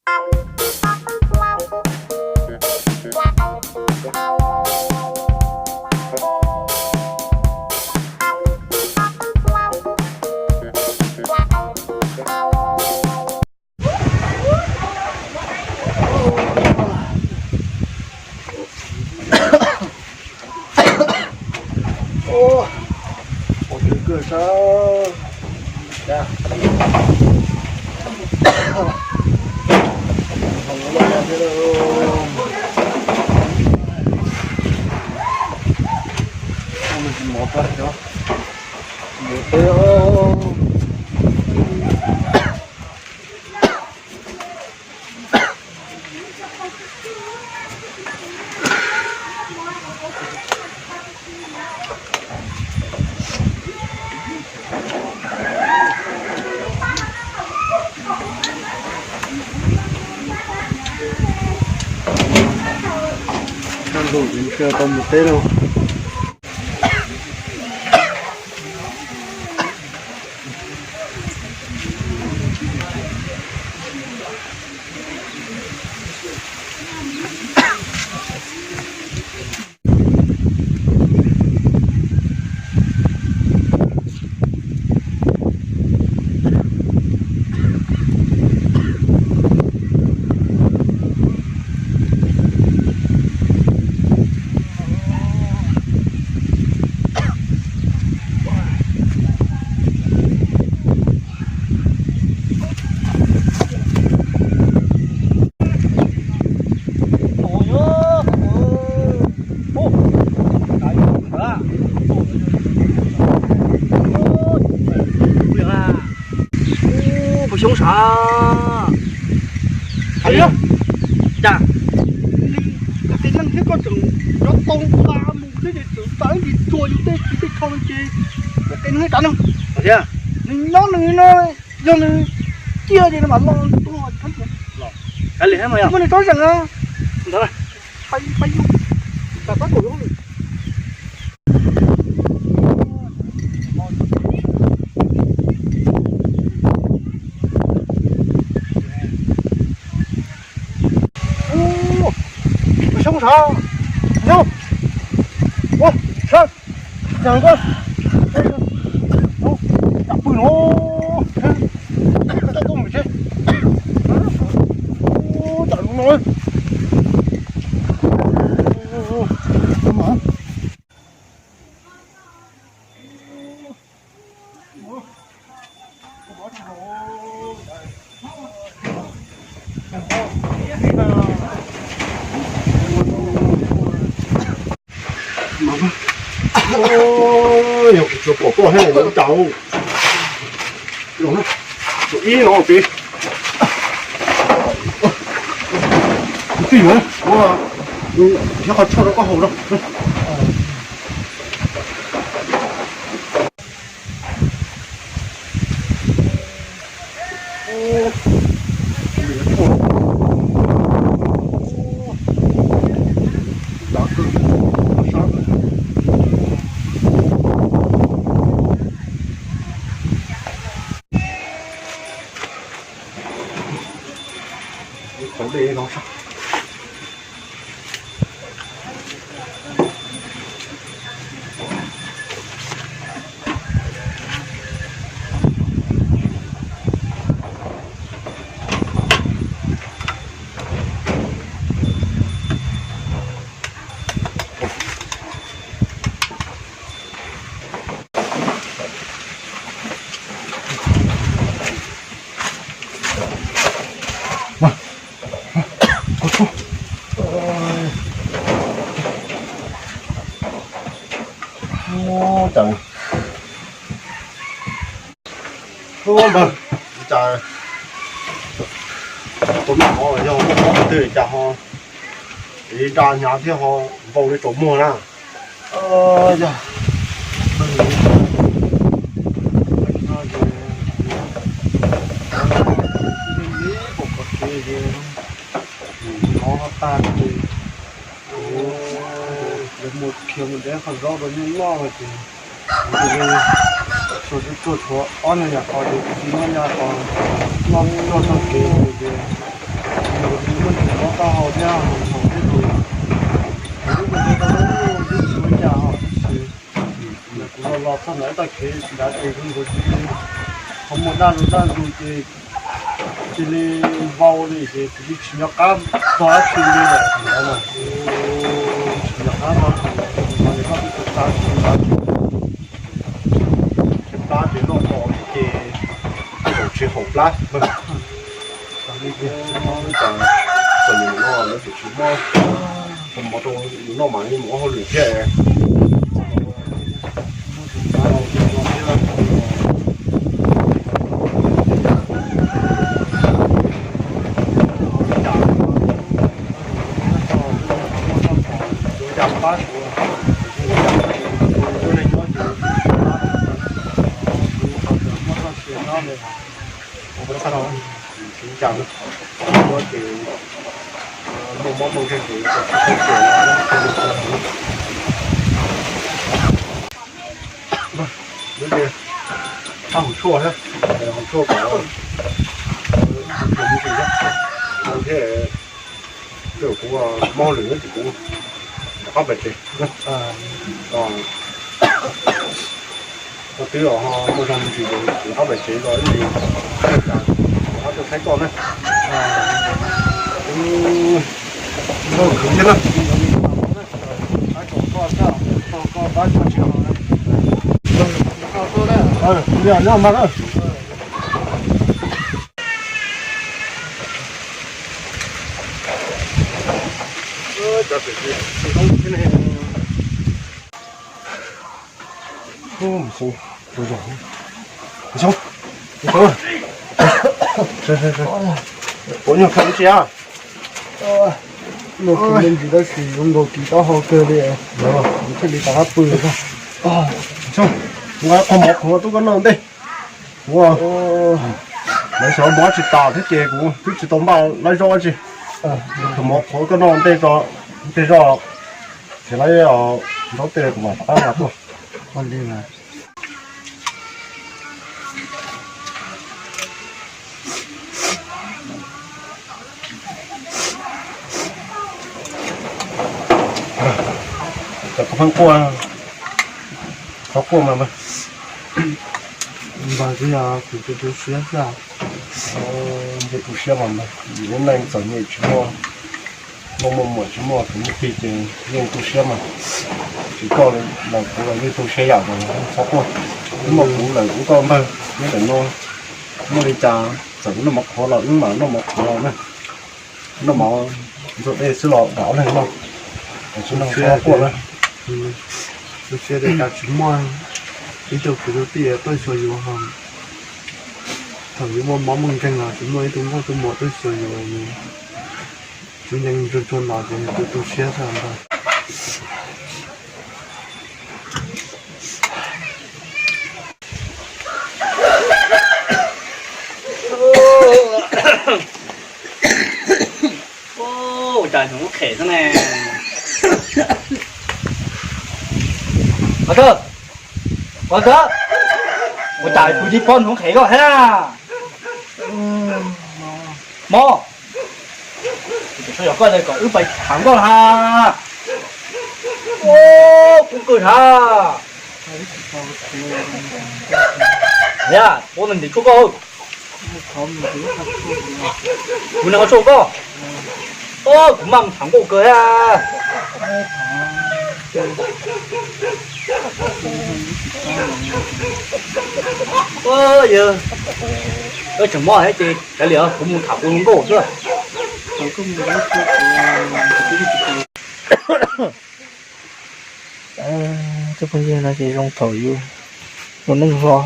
Ua, ua twg kawg sab. Mov pab cov mus teb os. Kaj ntug tsis tau mus teb lauj. Puas xyoob sav? Hais li cas? Li, koj tes neeg thiab koj tseem nrov tau nqa mus thiab ces tseem txav ib ntsis tsuas yus tej txiv tej khau ces ua tes neeg ib tsav neeg. Nws nyob nws no, yog nws ciaj ces nws mam los tuag. Muaj nws tsob zeem na. Ntawd, pais, pais yus, pais pab kaum yus. Ua, xyoob sav, xyoob, ua, sav, sav koj, cam pw no, coj tuaj mus tsev, cam no. Yog kuv tsuas pom koj thiab ua cas? Ib no pem, kuv tij na, thiab qhov tshuaj rau koj haus rau. Ua cas, ua npawg, cas tus noj qhov yog muaj qhov twg cas ho ib nra hnyav thiab ho npau li tsaus muag na. Yog no ces, ib pob kov txiv ces hnov tag ces, lawv mus khiav mus dev qhov zaub rau nyuj noj no ces, kuv cia li tsuag tsuag tshuav ob niag yam qhov ces kuv cia li noj nyuj qhov, noj txog txoj kev ces Kuv tus muaj ntsis mob taub hau thiab haus thiab tus, kuv lub kua ntej tau lub twb tsis ua cas hos tab sis kuv los los txog ntawm ib tag kev nrad ces zoo nkaus cia li ho muaj daj lug daj lug ces cia li vau li ces kuv yeej tsis nco qab txog dab tsi li lawm thaum ntawd na. Tsis nco qab txog thaum ntawd, kuv hnov ces koj twb tu plab tsis tu plab ces noj tau ces kaum tsis haum plab. Txom nyem no lawv tsis mob, txog mov rau noj mas yeej mus ua hauj lwm thiab. Muaj mob muaj nkeeg ces tsis tau thiab, haus tshuaj thiab, haus tshuaj kom thiab, kuv mob lwm ces kuv rov qab pem tsev. Koj twb muaj zog me ntsis ces kuv rov qab pem tsev los ib ntsis, rov qab tuaj saib koj na. Kuv thiab na. Nyob mas na. Ua nyuag khaws ib tsi a. Noj me ntsis tab sis zoo nkaus kis taub hau kawg li, thiaj li rov qab pw. Nqa qhov mov qhuav tuaj koj noj ntej. Kuv lawv xyov mov tsis tas thiab ces kuv twb tsis tau npaj lab zaub dab tsi. Qhov mov qhuav koj noj ntej, ntej zoj, ces lawv zaub tej kuv mam rov qab nqa tuaj. Cov koj pheej quaj, qhov quaj mas npag kuv yog kuv tu tu siab xwb. Nce tu siab mas npag, lub neej txom nyem tsis muaj, muaj muaj muam tsis muaj kwv muaj tij ces yeej tu siab mas. Tsis koj los kuv los yeej tu siab yam mas txhob quaj. Wb muaj kuv lawm wb koj npawg nyob ntawm no, muaj li cas txawm kuv noj mov qhuav los wb mam noj mov qhuav los na. Noj mov ntxuag dej xwb los dam ob leeg noj, tsis noj txhob quaj na. Tu siab tias cas tsis muaj ib tug kwv tij tuaj xyuas yus ho. Thaum yus muaj mob muaj nkeeg los tsis muaj ib tug nkauj tug muam tuaj xyuas yus, yus tseem ntsuag ntsuag no ces yus tu tu siab xwb ntag. Ua cas nws lub qhem xwb ne? Qhov tawb, qhov tawb, ua cas kuv tsis paub nws lub qhem koj thiab na? Mob, kuv tseem yog koj kom wb pais tham nkauj ha. Kuv kawg ha. Yog, puab nws ntim tshuaj koj. Kuv nws qhov tshuaj koj. Kuv maj mus tham nkauj kawg thiab. Yog, wb tseem mob thiab ces kav liam kuv mus tham kuv hluas nkauj xwb. Cov phooj ywg, no ces zoo thaum yus ua neej hlo,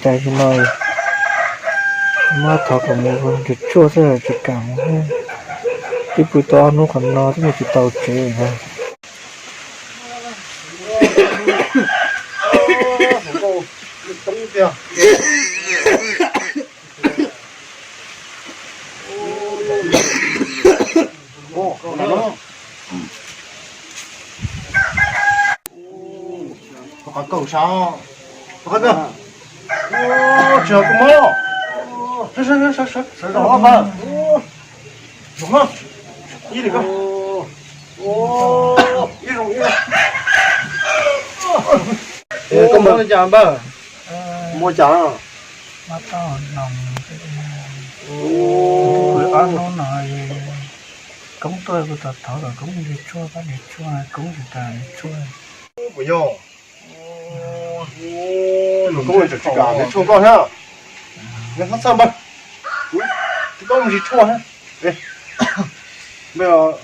cas sim no mab thov kom mus ua tshuaj xwb tsis kam mus. Twb pw tau ob hnub qhov no twb mus tsis tau tsev na. Qhov kawg sab, qhov kawg, tsis yog kua muab los, sawv sawv sawv sawv sawv sawv sawv. Ib li ko. Ib zoo ib. Koj muaj li cas npawg? Muaj cas? Ob hnub no koob tuaj kuv tos thov kom koob mus nrhiav tshuaj pab nrhiav tshuaj, koob tsis tas nrhiav tshuaj. Puas yog? Koob tseem tsis kam nrhiav tshuaj koj thiab. Nyob txhob txhawj npawg, kuv koob mus nrhiav tshuaj thiab. Npawg,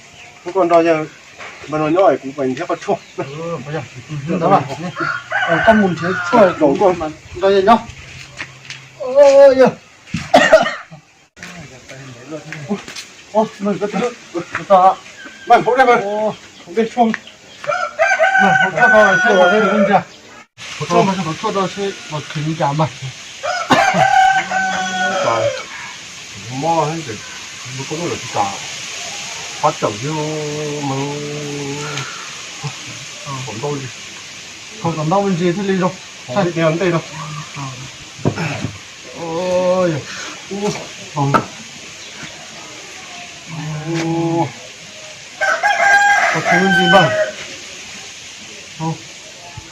koj nrog yawg npawg no nyob es kuv pais nrhiav koj tshuaj. Koj mus nrhiav tshuaj, nrog yawg nyob. Yawg, tshuaj rau seb los kheev li cas mas. Mob, pab tawm xwb mas. Kom ntau, kom ntau me ntsis thiaj li zoo. Saib tias ntej rau. Kom kheev me ntsis npawg.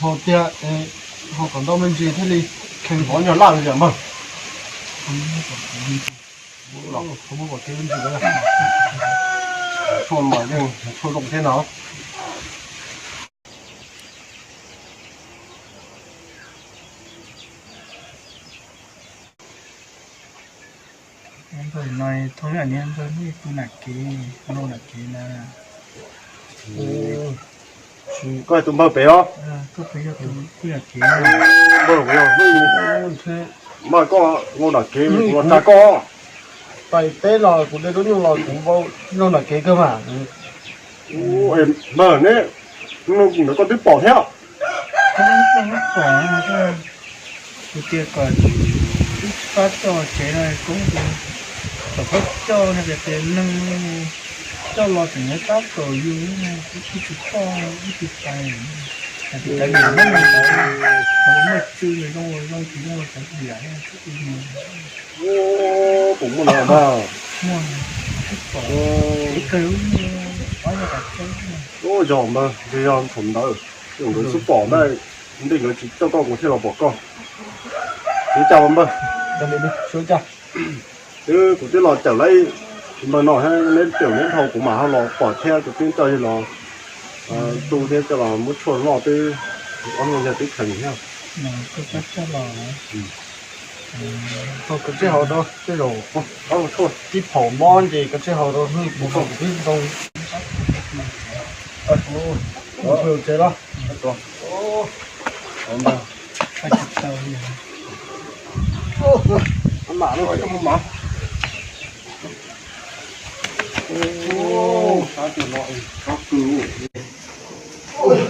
Ho tias ho kom ntau me ntsis thiaj li kheev pov nyuag laj li tias npawg. Tshuaj mas yeej tshuaj zoo thiab no. Npawg no thov niam npawg pw nram kev, npawg nram kev na. Koj tus npawg pem os? Koj pem yog tus pw nram kev. Npawg, npawg koj npawg nram kev, kuv los tsa koj. Pais teb los kuv de lub nyuj los kuv npawg nram kev kawg mas. Npawg ne, ntawd koj twb pom thiab. Kuv tias kom ib pab coj tsev no koob tus, kom pab coj no tias tias neeg coj los tseem nyob tab kaum yus, ib tsis coj ib tsis pais, hais tias cov niam neej ntawd muaj tswv nws zoo zoo tsis zoo cov niam. Kuv muaj no na. Ub, yog npawg, yog thaum ntawd, nkawd xub pom ntawd, ntej nkawd tsis coj koj kuv thiaj los pom koj. Kuv cas npawg? Twb kuv twb los cawm lawv npawg no, neb cawm neb dhau kuv mam ho los pom thiab, kuv twb coj yawg los tu thiab coj los muab tshuaj noj twb ob hnub yawg twb kheev thiab. Koj tsij haus rau, tej zaum tshuaj tib phaum mob ces koj tsij haus rau hnub kuv twb ntoo. Tsev los. Mam no, mam no.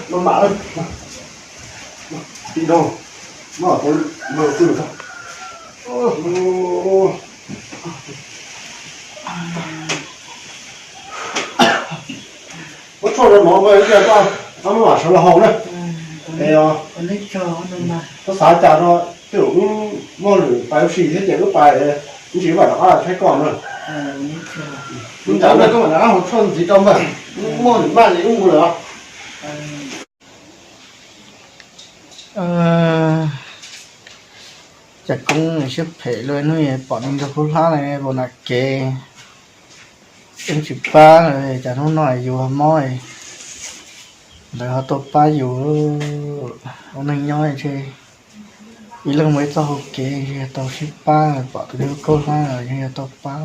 Mam no. Tij Nraug, noj tau npawg pw. Muab tshuaj rau no npawg, ib pliag koj muab mam sawv los haus na. Es koj xav cas no, tej zaum wb muaj lwm pais ua si thiab ces wb pais, ib ntsis wb mam rov qab los saib koj na. Ntawd na koj mam rov qab haus tshuaj ntxiv rau npawg, muaj lwm maj ces wb mus lawm os. Cas koob siab phem luaj, hnub pom me ntsuag khaub hlab na, nram kev, yeej tsis pab, cas hnub no yus mob, lawv ho tuaj pab yus ua neej nyob, ntshe ib leeg mus ib txoj hau kev, ntshe yog tau sib pab, pom tus niag khaub hlab los yeej yog tau pab.